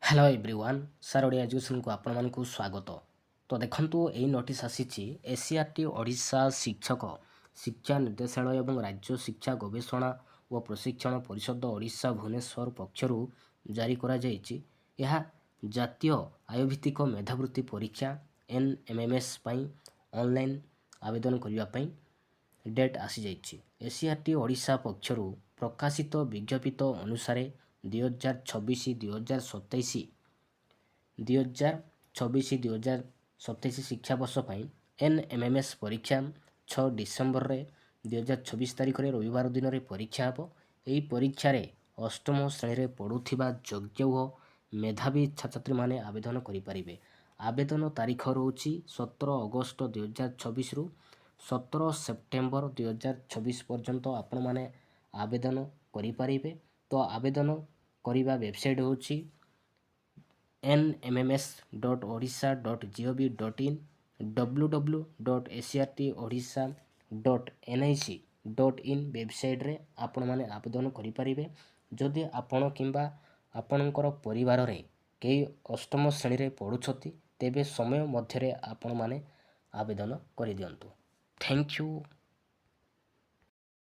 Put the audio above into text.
Hello everyone, sir Odia ଏଜୁକେସନ୍କୁ ଆପଣମାନଙ୍କୁ ସ୍ୱାଗତ। ତ ଦେଖନ୍ତୁ, ଏଇ ନୋଟିସ୍ ଆସିଛି ଏସ୍ସିଇଆର୍ଟି ଓଡ଼ିଶା, ଶିକ୍ଷକ ଶିକ୍ଷା ନିର୍ଦ୍ଦେଶାଳୟ ଏବଂ ରାଜ୍ୟ ଶିକ୍ଷା ଗବେଷଣା ଓ ପ୍ରଶିକ୍ଷଣ ପରିଷଦ ଓଡ଼ିଶା, ଭୁବନେଶ୍ୱର ପକ୍ଷରୁ ଜାରି କରାଯାଇଛି। ଏହା ଜାତୀୟ ଆୟଭିତ୍ତିକ ମେଧାବୃତ୍ତି ପରୀକ୍ଷା ଏନ୍ଏମ୍ଏମ୍ଏସ୍ ପାଇଁ ଅନଲାଇନ୍ ଆବେଦନ କରିବା ପାଇଁ ଡେଟ୍ ଆସିଯାଇଛି। ଏସ୍ସିଇଆର୍ଟି ଓଡ଼ିଶା ପକ୍ଷରୁ ପ୍ରକାଶିତ ବିଜ୍ଞାପିତ ଅନୁସାରେ 2026 2027, 2026 2027 ଶିକ୍ଷାବର୍ଷ ପାଇଁ ଏନ୍ଏମ୍ଏମ୍ଏସ୍ ପରୀକ୍ଷା 6 ଡିସେମ୍ବରରେ 2026 ତାରିଖରେ ରବିବାର ଦିନରେ ପରୀକ୍ଷା ହେବ। ଏହି ପରୀକ୍ଷାରେ ଅଷ୍ଟମ ଶ୍ରେଣୀରେ ପଢ଼ୁଥିବା ଯୋଗ୍ୟ ଓ ମେଧାବୀ ଛାତ୍ରଛାତ୍ରୀମାନେ ଆବେଦନ କରିପାରିବେ। ଆବେଦନ ତାରିଖ ରହୁଛି 17 ଅଗଷ୍ଟ 2026ରୁ 17 ସେପ୍ଟେମ୍ବର 2026 ପର୍ଯ୍ୟନ୍ତ ଆପଣମାନେ ଆବେଦନ କରିପାରିବେ। ତ ଆବେଦନ କରିବା ୱେବସାଇଟ୍ ହେଉଛି nmms.odisha.gov.in, ww.scertodisha.nic.in ୱେବସାଇଟ୍ରେ ଆପଣମାନେ ଆବେଦନ କରିପାରିବେ। ଯଦି ଆପଣ କିମ୍ବା ଆପଣଙ୍କର ପରିବାରରେ କେହି ଅଷ୍ଟମ ଶ୍ରେଣୀରେ ପଢ଼ୁଛନ୍ତି, ତେବେ ସମୟ ମଧ୍ୟରେ ଆପଣମାନେ ଆବେଦନ କରିଦିଅନ୍ତୁ। Thank you.